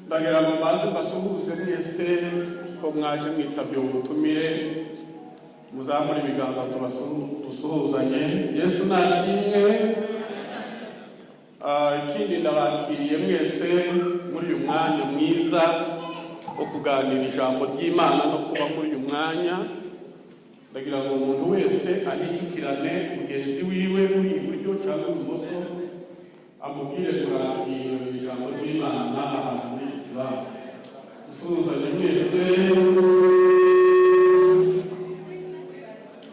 Ndagira ngo mbanze mbasuhuze mwese ko mwaje mwitabye ubutumire. Muzamure ibiganza dusuhuzanye. Yesu nashimwe. Ikindi, ndabakiriye mwese muri uyu mwanya mwiza wo kuganira ijambo ry'Imana no kuba muri uyu mwanya. Ndagira ngo umuntu wese ahindukirane mugenzi wiwe uri iburyo cyangwa ibumoso, amubwire kurakira ijambo ry'Imana ahantu muri iki kibanza. Dusuhuzanye mwese.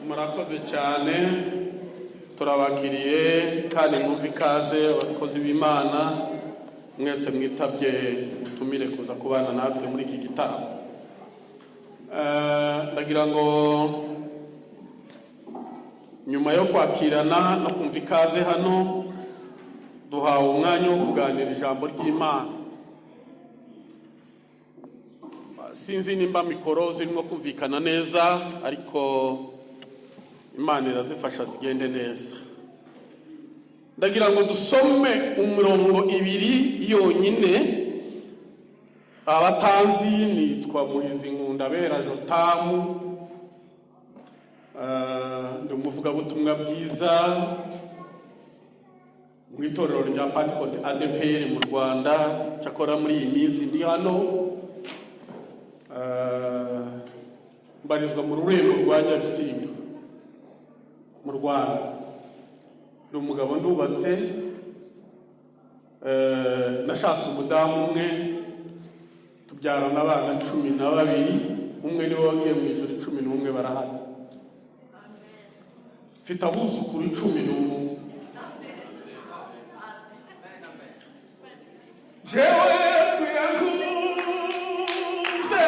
Murakoze cyane, turabakiriye kandi mwumve ikaze, abakozi b'Imana mwese mwitabye ubutumire kuza kubana natwe muri iki gitaramo. Ndagira ngo nyuma yo kwakirana no kumva ikaze hano, duhawe umwanya wo kuganira ijambo ry'Imana. Sinzi nimba mikoro zirimo kumvikana neza, ariko Imana irazifasha zigende neza. Ndagira ngo dusome umurongo ibiri yonyine. Abatanzi, nitwa Muhizi Nkundabera Jotamu. Ndi umuvugabutumwa bwiza mu itorero rya Pentecote ADEPR mu Rwanda. Cyakora muri iyi minsi ndi hano. Mbarizwa mu rurembo rwa Nyabisindu mu Rwanda. Ndi umugabo, ndubatse. Nashatse umudamu umwe, tubyarana abana 12. Umwe niwe wagiye mu ijoro, 11 barahari. Mfite abuzukuru 11. Jewe Yesu yankunze,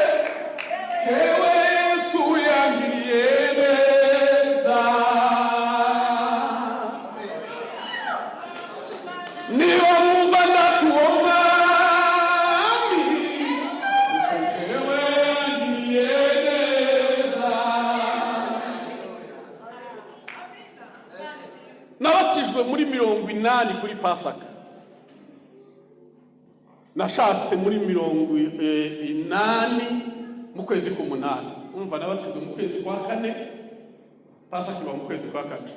jewe Yesu yangiriye neza. Niba mwumva ndatuwo mwami, kuko jewe yangiriye neza. Nabatijwe muri 80 kuri Pasaka. Nashatse muri 80 mu kwezi k'umunani. Umva, nabatijwe mu kwezi kwa kane, Pasaka iba mu kwezi kwa kane.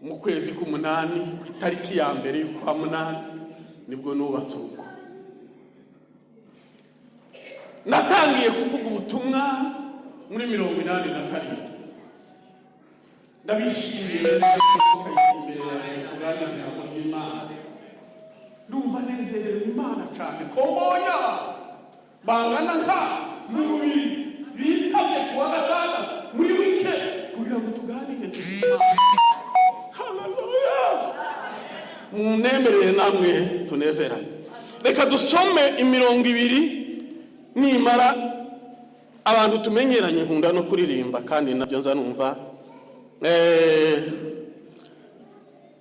Mu kwezi k'umunani, ku itariki ya mbere y'ukwa munani, nibwo nubatse urugo. Natangiye kuvuga ubutumwa muri 87. Ndabishimiye imbere yawe kuganira ijambo ry'Imana. Ndumva nezerewe Imana cyane ko mbonye abantu bangana nka mu mubiri bitabye kuwa gatandatu muri weekend kugira ngo tuganire. Haleluya! Munemerere namwe tunezerane. Reka dusome imirongo ibiri. Nimara abantu tumenyeranye, nkunda no kuririmba kandi nabyo nza numva.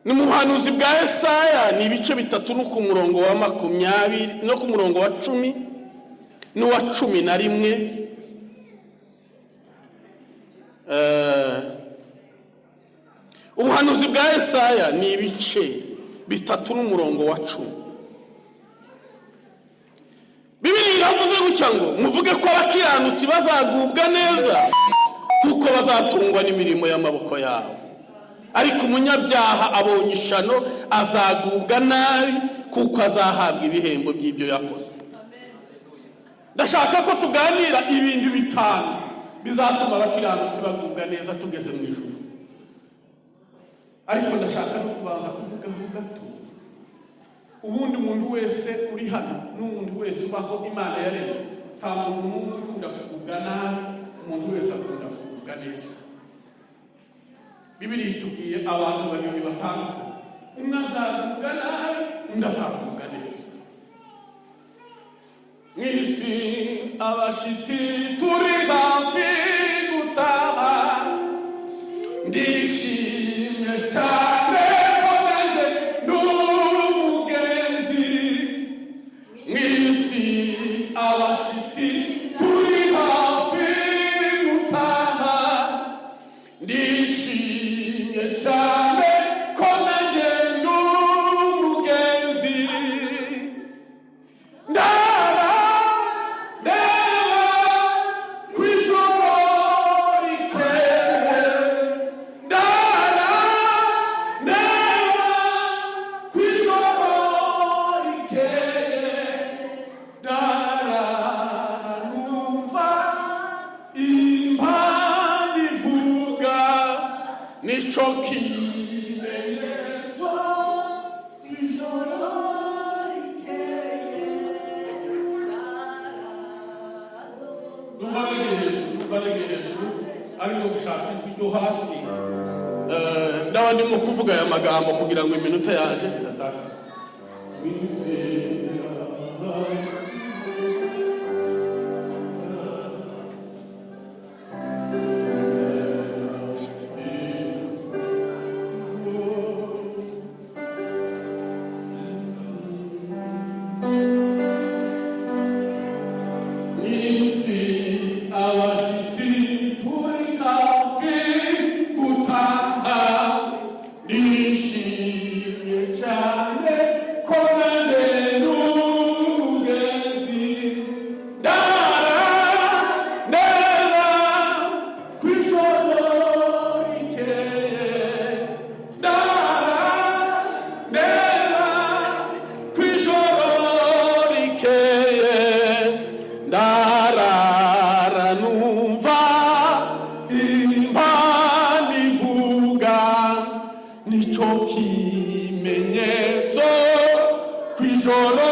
Ni mu buhanuzi bwa Esaya, ni ibice bitatu no ku murongo wa 20 no ku murongo wa 10 n'uwa 11. Ubuhanuzi bwa Esaya ni ibice bitatu n'umurongo wa 10. Bibiri iravuze gutya ngo: "Muvuge ko abakiranutsi bazagubwa neza, kuko bazatungwa n'imirimo y'amaboko yabo. Ariko umunyabyaha abonye ishano, azagubwa nabi, kuko azahabwa ibihembo by'ibyo yakoze." Ndashaka ko tuganira ibintu bitanu bizatuma abakiranutsi bagubwa neza tugeze mu ijuru. Ariko ndashaka no kubanza kuvugaho gato. Ubundi umuntu wese uri hano n'umuntu wese ubaho Imana yaremye, nta muntu n'umwe ukunda kugubwa nabi. Umuntu wese akunda kugubwa neza. Bibiri itubwiye abantu babiri batandukanye: umwe azagubwa nabi, undi azagubwa neza. Mu isi abashyitsi, turi hafi gutaha. Ndishimye cyane ko nanjye ndi umugenzi. Mu isi abashyitsi, turi hafi gutaha. Ndishimye cyane ko nanjye ndi umugenzi. Ndimo gushaka ijwi ryo hasi. Ndaba ndimo kuvuga aya magambo kugira ngo iminota yaje idataka. Wizera. Mw'isi abashyitsi turi hafi gutaha, nishimye cyane ko nanjye n'umugenzi ndara ndeba ku ijoro rikeye, ndara ndeba ku ijoro rikeye, ndarara numva impanda ivuga, nicyo kimenyetso ku ijoro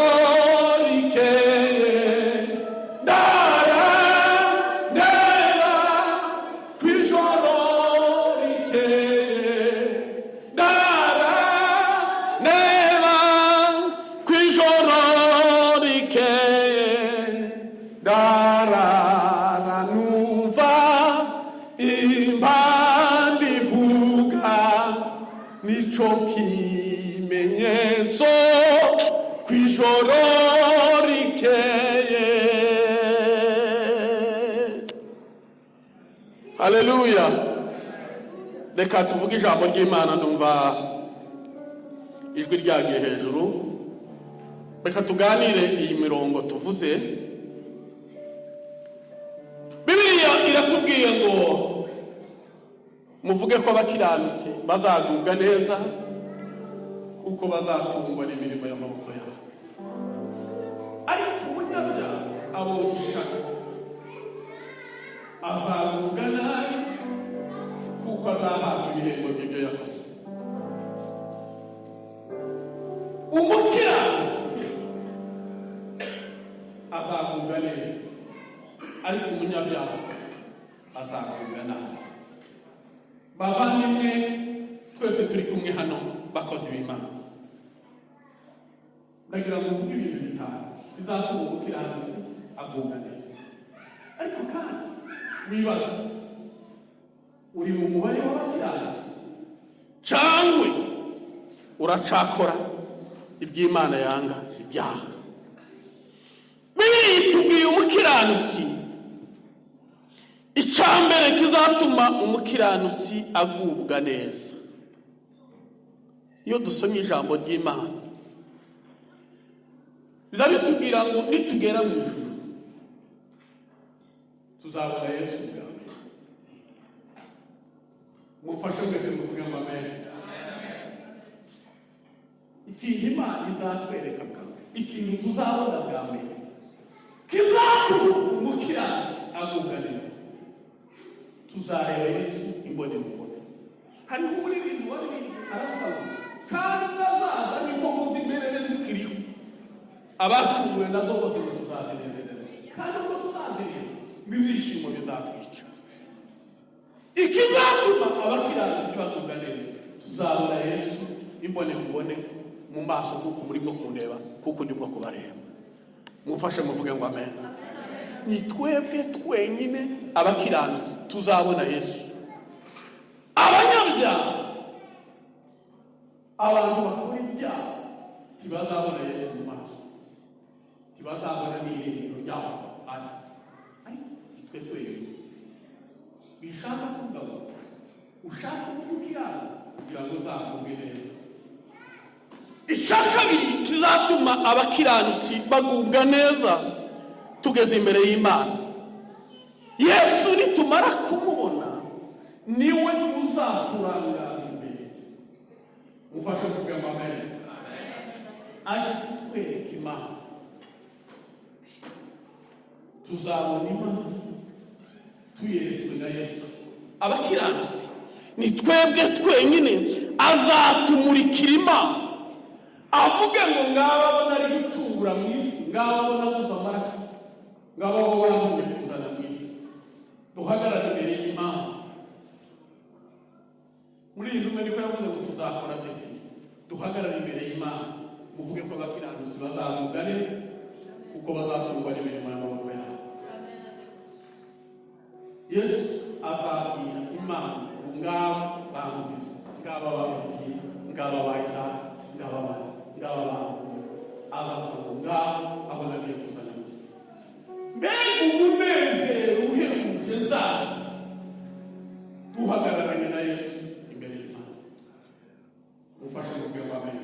rikeye, ndara ndeba ku ijoro rikeye, ndara ndeba ku ijoro rikeye, ndarara numva impanda ivuga, nicyo kimenyetso ku ijoro rikeye. Haleluya! Reka tuvuge ijambo ry'Imana. Numva ijwi ryagiye hejuru. Reka tuganire iyi mirongo tuvuze. Bibiliya iratubwiye ngo muvuge ko abakiranutsi bazagubwa neza, kuko bazatungwa n'imirimo y'amaboko yabo, ariko umunyabyaha abonye ishaka azagubwa nabi, kuko azahabwa ibihembo by'ibyo yakoze. Umukiranutsi azagubwa neza, ariko umunyabyaha azagubwa nabi. Bavandimwe, twese turi kumwe hano, bakozi b'Imana, ndagira ngo mvuge ibintu bitanu bizatuma umukiranutsi agubwa neza. Ariko kandi wibaze, uri mu mubare w'abakiranutsi cyangwa uracakora iby'Imana yanga, ibyaha? Bibiliya itubwiye umukiranutsi, icya mbere kizatuma umukiranutsi agubwa neza. Iyo dusomye ijambo ry'Imana, biza bitubwira ngo nitugera mu ijuru tuzabona Yesu bwa mbere. Mumfashe mwese muvuge ngo amen. Ikintu Imana izatwereka bwa mbere, ikintu tuzabona bwa mbere kizatuma umukiranutsi agubwa neza, tuzareba Yesu imbone mubone. Hariho umuririmbyi waririmbye aravuga ngo kandi nazaza n'inkovu z'imberere zikiriho, abacunguwe nazo bose ngo tuzazinezerera, kandi ubwo tuzazireba ibyishimo bizatwica. Ikizatuma abakiranutsi bagubwa neza, tuzabona Yesu imbone mubone, mu maso, kuko murimo kundeba, kuko ndimo kubareba. Mufashe muvuge ngo amen. Ni twebwe twenyine abakiranutsi tuzabona Yesu. Abanyabyaha, abantu bakora ibyaha, ntibazabona Yesu mu maso, ntibazabona n'irengero ryaho ari. Ariko ni twe twenyine. Bishaka kuvuga ngo ushaka uburyo ukiranuka kugira ngo uzagubwe neza. Icya kabiri kizatuma abakiranutsi bagubwa neza tugeze imbere y'Imana, Yesu nitumara kumubona, niwe uzaturangaza imbere. Mufashe kuvuga ngo amen. Aje kutwereka Imana, tuzabona Imana tuyeretswe na Yesu. Abakiranutsi ni twebwe twenyine azatumurikira Imana, avuge ngo ngaba abona ari gucungura mu isi, ngaba abona aguze amaraso, ngaba abo wantumye kuzana mu isi. Duhagarare imbere y'Imana. Muri iyi jumwe niko yavuze ngo tuzakora défi, duhagarare imbere y'Imana, muvuge ko abakiranutsi bazagubwa neza kuko bazatungwa n'imirimo y'amaboko yabo. Yesu azabwira Imana ngo ngaba bamubise, ngaba bababwiye, ngaba ba Isaka, ngaba ba, ngaba ba. Azavuga ngo ngaba abo nagiye kuzana mu isi. Mbega umunezero uhebuje zabo duhagararanye na Yesu imbere y'Imana! Ufashe mu bwenge, amen.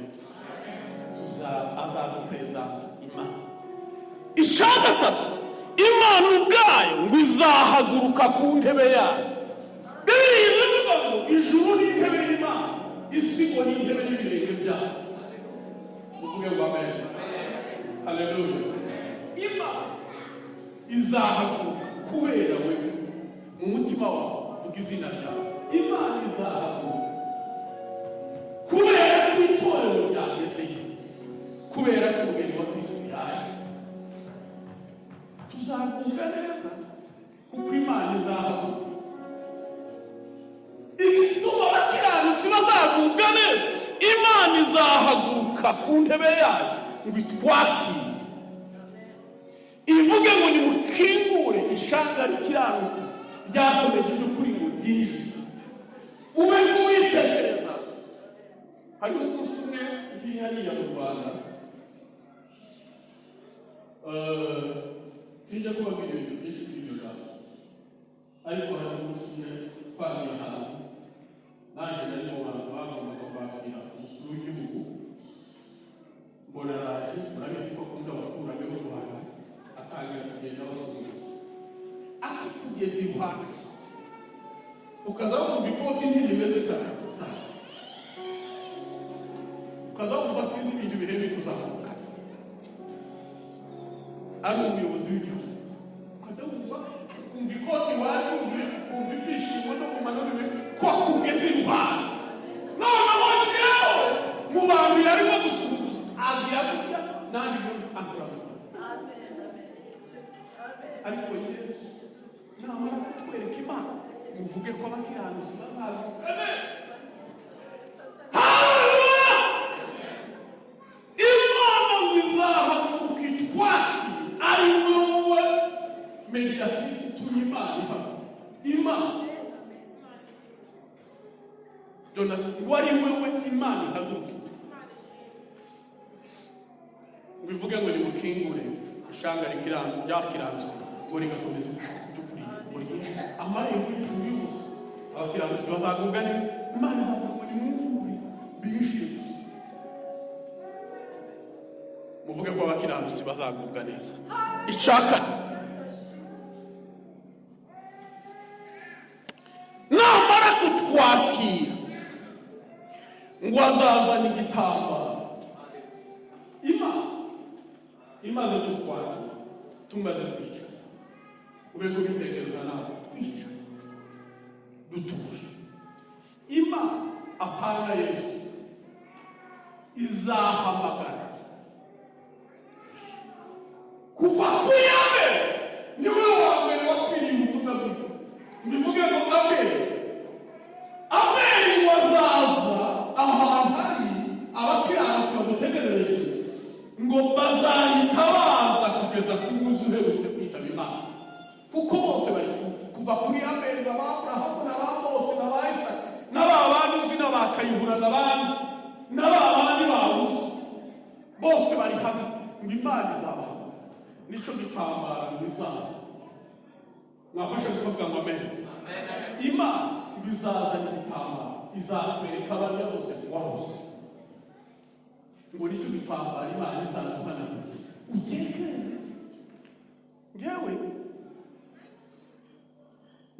Azaduperezanta Imana. Icya gatatu, Imana ubwayo ngo izahaguruka ku ntebe yayo. Bibiliya ivuga ngo ijuru ni intebe y'Imana, isi ngo ni intebe y'ibirenge byayo. Uvuge ngo amen, haleluya. Imana izahaguruka kubera wewe. Mu mutima wawe vuga izina ryawe. Imana izahaguruka kubera ko itorero ryagezeyo, kubera ko umugeni wa Kristo yaje. Tuzagubwa neza kuko Imana izahaguruka. Igituma abakiranutsi bazagubwa neza, Imana izahaguruka ku ntebe yayo ngo itwakire, ivuge ngo nimukingure ishanga rikiranuka ryakomeje iby'ukuri ngo ryinjire. Ube witekereza, hariho umunsi umwe ngiye hariya mu Rwanda. Sinjya kubabwira ibintu byinshi kuri iryo jambo, ariko hari umunsi umwe twagiye ahantu, nanjye nari mu bantu bagombaga kwakira umukuru w'igihugu. Mbona araje, murabizi ko akunda abaturage b'u Rwanda, atangira kugenda abasuhuza. Akikugeza iruhande, ukaza wumva ikoti ntirimeze cyane, ukaza wumva sinzi ibintu birebire kuzamuka, ari umuyobozi w'igihugu, ukajya wumva, ukumva ikoti waryuzuye, ukumva ibyishimo no mu mananiwe ko akugeze iruhande. Noneho njyewe mu bantu yarimo gusuhuza, agira gutya nanjye ngo akora mu. Ariko Yesu namara kutwereka Imana, muvuge ko abakiranutsi bazaguka neza. Haleluya! Imana ngo izahaguruka itwakire, ari wowe médiatrice itumye Imana ihaguruka. Imana, Jonathan, ngo ari wowe Imana ihaguruka, bivuge ngo nimukingure ishanga ryakiranutse ngo rigakomeza by'ukuri ngo ryinjire amarembo y'ijuru yose. Abakiranutsi bazagubwa neza. Imana izavuga ngo nimwungure binjire gusa. Muvuge ko abakiranutsi bazagubwa neza. Icya kane, namara kutwakira ngo azazana igitambaro. Imana imaze kutwakira, tumaze kwicara, ube kubitekereza nawe, twicara dutuje, Imana, apana Yesu, izahamagara kuva ku ya mbere. Niwe wa mbere wapfiriye ubutumwa bwiza. Mbivuge ngo Abeli. Abeli wazaza ahantu hari abakiranutsi badutegerereje, ngo bazahita baza kugeza ku wuzi uherutse kwitaba Imana, kuko bose bari kuva kuri Abeli na ba Aburahamu na ba Mose na ba Isaka na ba bandi uzi na ba Kayihura na bandi na ba bandi bawuzi, bose bari hamwe. Ngo Imana izabaha nicyo gitambaro ngo izaza. Mwafashe kukavuga ngo amen. Imana ngo izazana igitambaro, izakwereka abarya bose wahoze, ngo nicyo gitambaro Imana izaguhanagura. Utekereze, ngewe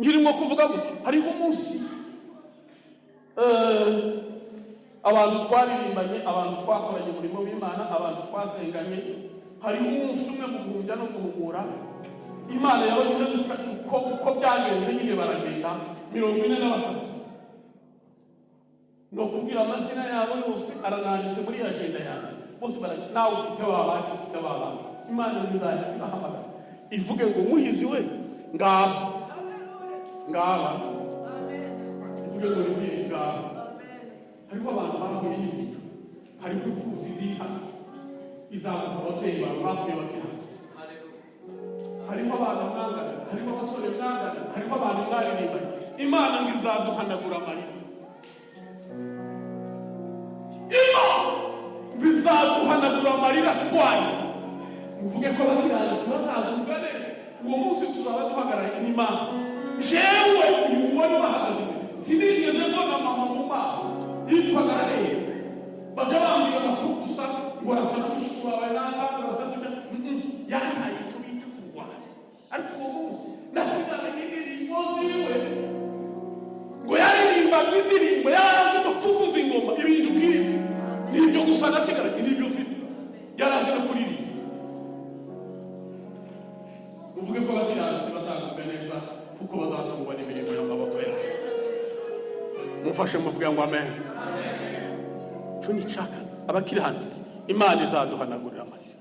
ngirimo kuvuga gutya, hariho umunsi abantu twaririmbanye, abantu twakoranye umurimo w'Imana, abantu twasenganye, hariho umunsi umwe mu guhumbya no guhumura Imana yabagize gutya, uko byagenze nyine baragenda 43. Ni ukubwira amazina yabo yose arananditse muri agenda yawe, bose baragenda. Nawe ufite babandi, ufite babandi, Imana ntizajya irahamagara ivuge ngo muhizi we ngaba, ngaba, ivuge ngo Olivier ngaba. Hariho abantu bahuye n'ibintu, hariho imfubyi ziri hano, izaguha ababyeyi bawe bapfuye bakiri. Hariho abana mwangana, hariho abasore mwangana, hariho abantu mwaririmbanye. Imana ngo izaduhanagura amarira, Imana ngo izaduhanagura amarira twarize. Muvuge ko abakiranutsi bazagubwa neza. Uwo munsi tuzaba duhagarariye n'Imana. Jewe uyu ubona bahagaze, sinigeze mbona mama mu maso yitwaga Raheli. Bajya bambwira amakuru gusa ngo arasa na mushiki wawe naka, ngo arasa n'ibyo yantaye, icyo bita kurwana. Ariko uwo munsi nasigaranye indirimbo ziwe, ngo yaririmbaga indirimbo, yarazi no kuvuza ingoma, ibintu nk'ibi. Nibyo gusa nasigaranye, nibyo ufite. Yarazi no kuririmba. Uvuge ko abakiranutsi bazagubwa neza, kuko bazatungwa n'imirimo y'amaboko yabo. Mufashe muvuge ngo amen. Cyo ni icaka, abakiranutsi Imana izaduhanagurira amarira,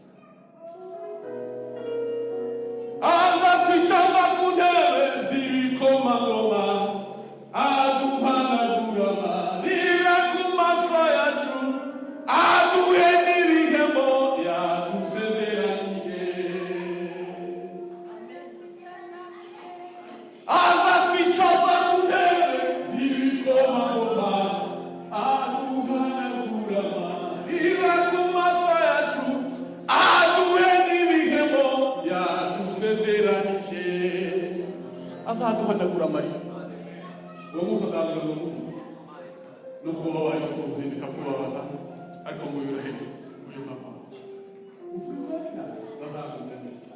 aza kwicaza ku ntebe z'ibikomangoma, aduhanagura amarira ku maso yacu, aduhe n'ibihembo yadusezeranyije. Aza kwicaza ku ntebe z'ibikomangoma, aduhanagura amarira ku maso yacu, aduhe n'ibihembo yadusezeranyije. Azaduhanagura amarira. Uwo munsi azavuga ngo no kuba wabaye imfubyi bikakubabaza, ariko ngo uyu uraheri, uyu mama. Uvuga bazagubwa neza.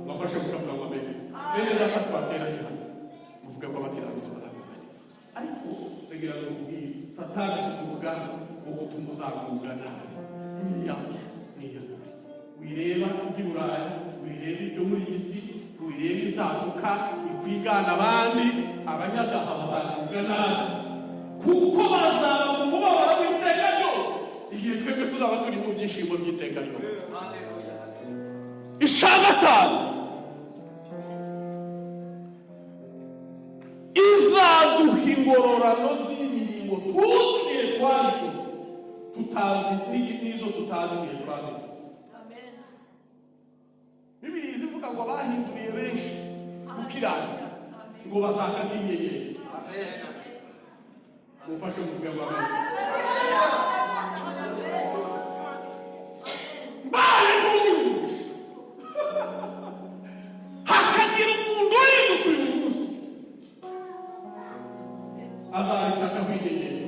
Bafashe mukavuga ngo amen. Bene data twateranye hano, muvuge ko abakiranutsi bazagubwa neza. Ariko ndagira ngo nkubwire, Satani afite umugambi wo gutuma uzagubwa nabi. Niyange, niyange. Wireba iby'i Burayi, wireba ibyo muri iyi si, wireba izaduka ikwigana abandi. Abanyabyaha bazagubwa nabi, kuko bazaba mu mubabaro w'iteka ryose, igihe twebwe tuzaba turi mu byishimo by'iteka ryose. Icya gatanu, izaduha ingororano z'imirimo tuzi igihe twayikoze, tutazi n'izo tutazi igihe twazikoze. Bibiliya izivuga ngo abahinduriye benshi gukiranuka ngo bazaka nk'inyenyeri. Mufashe muvuge ngo amen. Mbaye nk'umugisha, hakagira umuntu uhinduka uyu munsi, azabitaka nk'inyenyeri.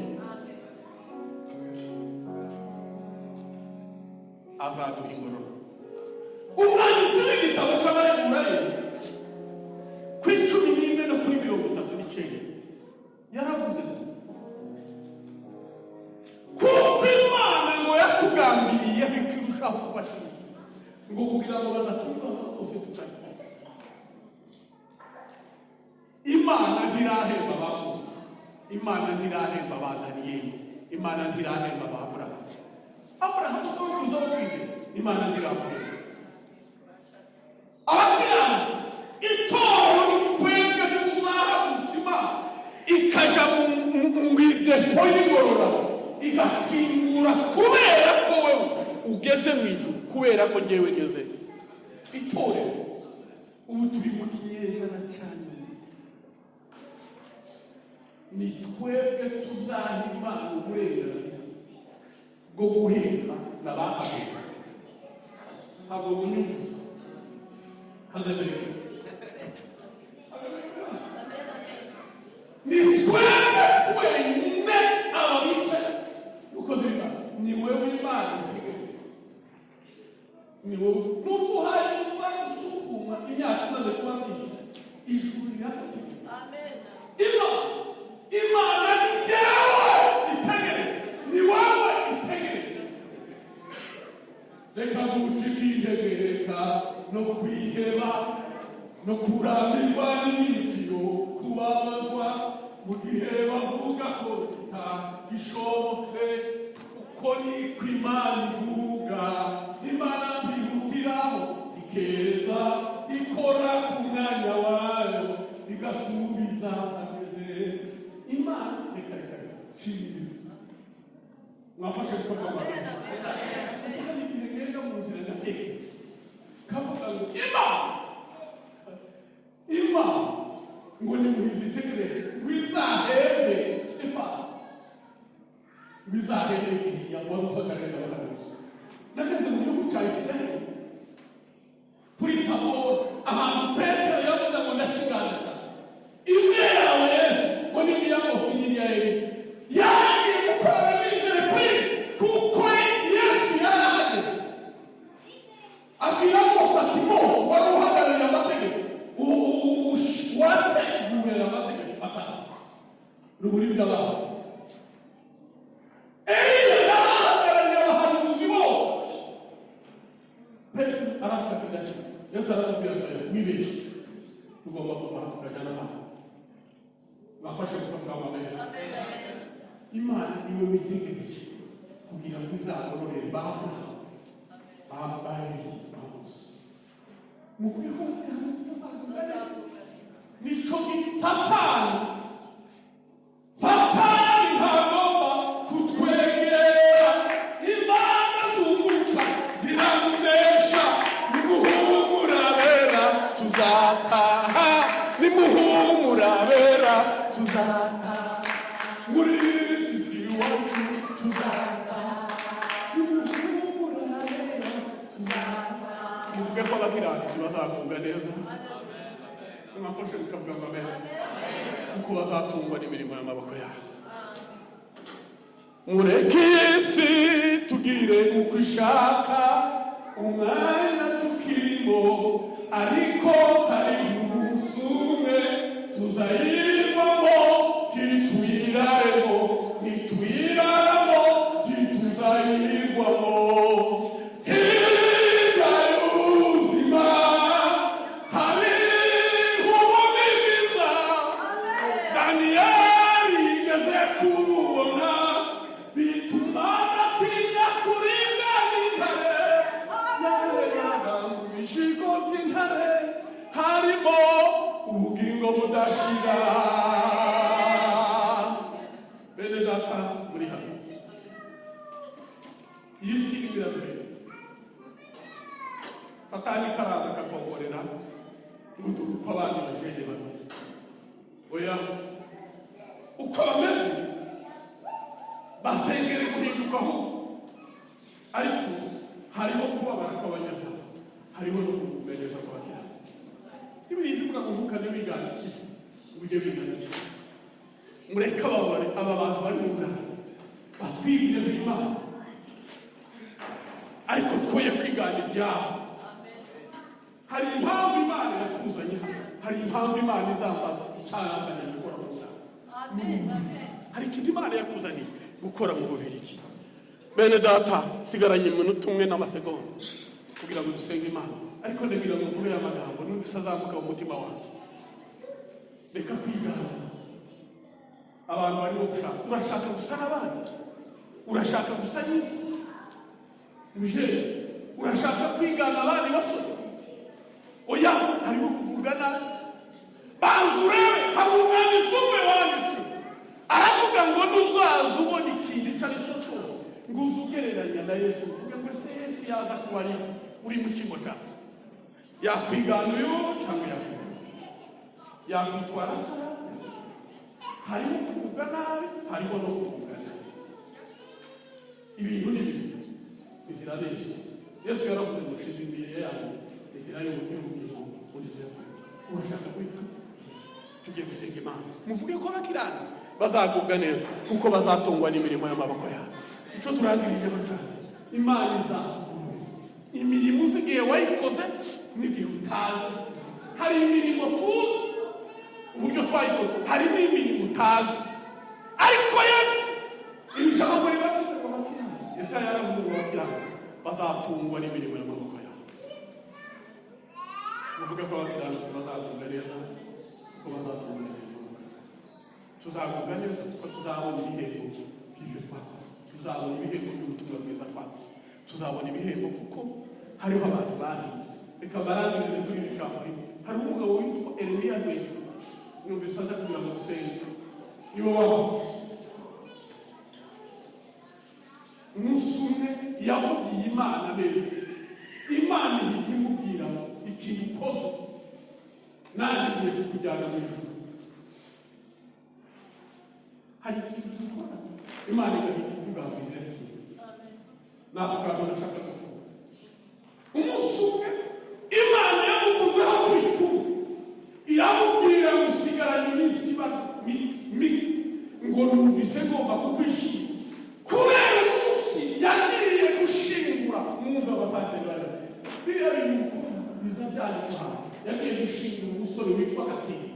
Azaduha ingororano. Umwanditsi w'igitabo cy'Abaheburayo ku 11 no kuri 39 yaravuze ngo kuko Imana ngo yatugambiriye ikirushaho kuba cyiza, ngo kugira ngo badatubaho bose tutari. Imana ntirahemba ba Mose, Imana ntirahemba ba Daniyeli, Imana ntirahemba ba Aburahamu. Aburahamu sokuruza wo kwizera, Imana ntiramuhemba. Abakiranutsi, itorero ni twebwe tuzahagurutsa Imana ikaja mu idepo y'ingororano, igakingura kubera ko wewe ugeze mu ijuru, kubera ko njyewe ngeze. Itorero ubu turi mu kinyejana cya nyuma, ni twebwe tuzaha Imana uburenganzira bwo guhemba na ba Abeli. Ntabwo bunyumva hazemererwa. Ni twebwe twenyine aba bicaye ukoze Imana, ni wewe Imana itegereje, ni wowe. Nubwo uhaye uzasukuma imyaka imaze kuba myinshi, ijuru riragutegereje. Imana ni jyewe itegereje, ni wowe itegereje. Reka gucika intege, reka no kwiheba no kurambirwa n'isi yo kubabazwa, mu gihe bavuga ko bitagishobotse. Uko niko Imana ivuga. Imana ntihutiraho, ikeza ikora ku mwanya wayo, igasubiza hageze. Imana, reka, reka, reka, cika. Mwafashe gukorwa amabere. Hari igihe ngenda mu nzira ndateka, kavuga ngo Imana ngo nimuhizitegereje ngo izahembe Stefano, ngo izahembe Eliya wari uhagarariye abahanuzi. Nageze mu gihugu cya Isirayeli kuri Taboro, ahantu Petero yavuze ngo ndakiganira imwe yawe Yesu, ngo ni iya Mose n'iya Eliya. Yagiye gukora mise reprise kuko Yesu yarahageze, abwira Mose ati: "Mose wari uhagarariye amategeko, wateguriye amategeko atanu ruburi bw'abantu." Eliya yarahagarariye abahanuzi bose. Petero aravuga ati: "Ndakira." Yesu aramubwira ati: "Wibeshye, ugomba kuva aha tukajya n'ahandi." Mwafashe kukavuga amabere. Imana niwe witegereje kugira ngo izagororere ba Aburahamu, ba Eliya, ba Mose. Muvuge ko nico Satani ntagomba kutwegera. Imana zunguka ziramunesha. Nimuhumura bera, tuzataha. Nimuhumura bera, tuzataha. Muri sisi iwacu tuzataha. Nimuhumura bera, tuzataha. Muvuge ko abakiranutsi bazagubwa neza. Mwafashe bikavuga ngo amen, kuko bazatungwa n'imirimo y'amaboko yabo. Mureke isi tugire uko ishaka umwanya tukirimo, ariko hari umunsi umwe tuzayirwamo, tituyiraremo. Nituyiraramo, tituzayirwamo. Hirya y'ubuzima hariho ubundi bwiza Daniyeli yigeze kubona, bituma adatinya kuribwa n'intare. Yarebaga mu bishigo by'intare harimo ubugingo budashira. Bene data, muri hano, iyi si iraduhera. Satani karaza akakongorera ngo dore uko abandi bajene bameze. Oya, uko bameze basengere guhindukaho, ariko hariho kubabara kw'abanyabyaha, hariho no kugubwa neza kw'abakirisitu. Bibiliya ivuga ngo ntukajye wigana ikibi, ngo ujye wigana ikibi. Mureke aba bantu bari mu Burayi batwigire Imana, ariko twoye kwigana ibyabo. Hari impamvu Imana yakuzanye hano, hari impamvu Imana izambaza icyarazanye gukora mu Burayi, hari ikintu Imana yakuzaniye gukora mu Bubirigi. Bene data, sigaranye iminota umwe n'amasegonda kugira ngo dusenge Imana, ariko ndagira ngo mvuge aya magambo numvise azamuka mu mutima wanjye. Reka kwigana abantu barimo gushaka. Urashaka gusa n'abandi, urashaka gusa n'isi uje, urashaka kwigana abandi basore. Oya, hariho kugubwa nabi. Banza urebe. Hari umwanditsi umwe wanditse aravuga ngo nuzaza ubona ikintu icyo ari cyo cyose, ngo uze ugereranya na Yesu, uvuge ngo: "Ese Yesu yaza kuba ari uri mu cyimbo cyawe, yakwigana uyu cyangwa yakwigana, yakwitwara?" Hariho kugubwa nabi, hariho no kugubwa neza. Ibintu ni bibiri, inzira ni ebyiri. Yesu yaravuze ngo: "Shize imbere yanyu inzira y'ubugingo." Inzira urashaka guhita. Tugiye gusenga Imana. Muvuge ko abakiranutsi bazagubwa neza kuko bazatungwa n'imirimo y'amaboko yabo. Icyo turangirijeho cyane, Imana izakugurira imirimo uzi igihe wayikoze n'igihe utazi. Hari imirimo tuzi uburyo twayikoze, hari n'imirimo utazi. Ariko Yesu, iri jambo riravuze ngo abakiranutsi, Yesaya yaravuze ngo abakiranutsi bazatungwa n'imirimo y'amaboko yabo. Muvuge ko abakiranutsi bazagubwa neza kuko bazatungwa n'imirimo y'amaboko yabo. Tuzagubwa neza kuko tuzabona ibihembo by'ibyo twakoze, tuzabona ibihembo by'ubutumwa bwiza twakoze, tuzabona ibihembo kuko hariho abantu bahiye. Reka barangirize kuri iri jambo rimwe. Hari umugabo witwa Eremiya Rwema, numvise aza kugira ngo dusenge, niwe wabuze. Umunsi umwe yavugiye Imana neza, Imana ihita imubwira ikintu ukoze, naje ngiye kukujyana mu ijuru. Hari ikintu dukora, Imana igahita ivuga ngo irerekeye. Ni ako kantu nashakaga kuvuga. Umunsi umwe Imana yamuvuzeho turi kumwe, iramubwira ngo usigaranye iminsi iba ngo numvise ngomba kukwishima kubera umunsi yagiye gushingura. Mwumva abapasiteri bari biriya bintu mukora biza byandikwa. Yagiye gushingura umusore witwa Gatera,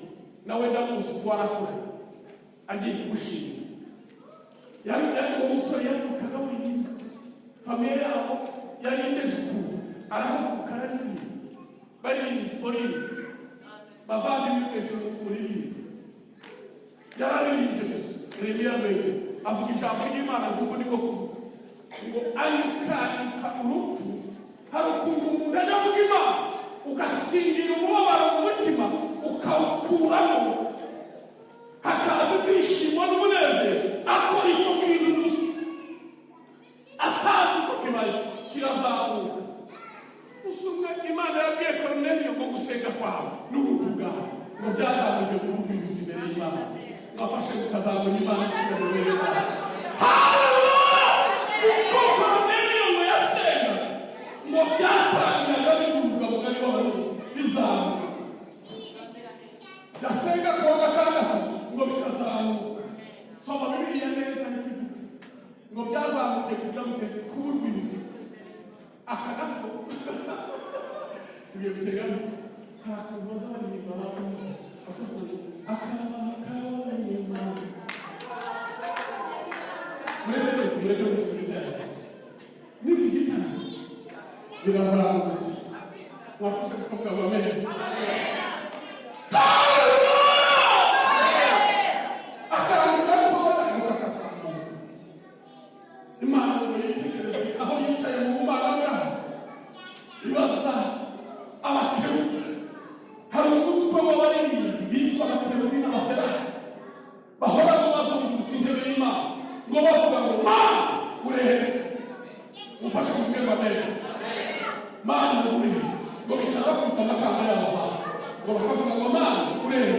nawe ndamuzi ko warakuranye. Agiye kugushingura, yari umusore yavukaga wenyine, famille yabo yari imeze ukuntu. Arahaguruka araririmba, baririmba oririmba, bavandimwe mwese muririmba. Yararirimbye gusa Yeremiya mbere, avuga ijambo ry'Imana nk'uko niko kuvuga ngo anyukanyuka urupfu. Hari ukuntu umuntu ajya avuga Imana, ugasingira umubabaro mu mutima, ukawukuramo, hakaza ibyishimo n'umunezero. Akora icyo kintu gusa atazi ko kibaye kirazamuka. Usumwe Imana yabwiye Koruneliyo ngo gusenga kwawe n'ubuntu bwawe ngo byazamuye kuba urwibutso imbere y'Imana. Mwafashe mukazamura Imana icyubahiro y'Imana. Uko Koruneliyo ngo yasenga, ngo byatangiraga biduga mugari w'abantu bizamuka. Yasenga kuwa gatandatu ngo bikazamuka. Soma Bibiliya neza, niko ivuga ngo byazamukiye kugira ngo kuba urwibutso. Aka nako tugiye gusenga. Hari akantu baza baririmba bakavuga ngo akaba kanyuma. Mureke mureke mureke, n'iki gitaramo birazamutse. Mwafashe kukavuga ngo amen. Akantu gatoya ngo kakazamuka, Imana ngo yitegereze aho yicaye mu bumana bwayo, ibaza abakerubi. Hari umutwe w'abaririmbyi bitwa abakerubi n'abaserafi, bahora bazungurutse intebe y'Imana ngo bavuga ngo: "Mana, urehe?" Ufashe kuvuge ngo amen. "Mana, urehe?" Ngo bicara bakubita amakamba yabo hasi, ngo bakavuga ngo: "Mana, urehe?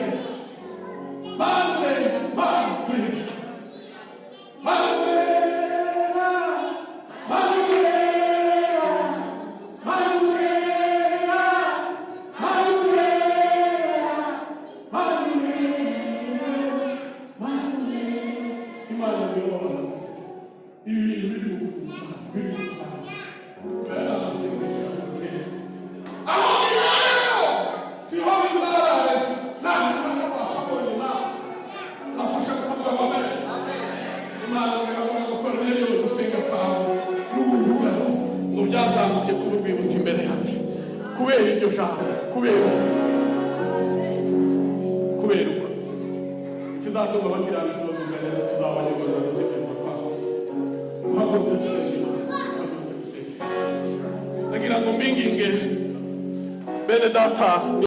Mana, urehe? Mana, urehe? Mana, urehe? Mana, urehe? Mana, urehe? Mana, urehe? Mana, urehe? Mana, urehe?" Imana niyo babaza ati: "Ibi bintu biri kukuvuga, biri kuzamuka." Aya ni amasengesho yawe. Aho rero siho bizaraje, naho wakabonye nawe nafashe kuvuga ngo amen. Imana iravuga ngo: "Koruneliyo, gusenga kwawe n'ubuntu bwawe ngo byazamuke kuba urwibutso imbere yacu." Kubera iryo jambo, kubera uko ikizatuma abakiranutsi bavuga neza, tuzabona ingororano z'imirimo twakoze. Muhaguruke dusenga Imana, muhaguruke dusenga. Ndagira ngo mbinginge, bene data.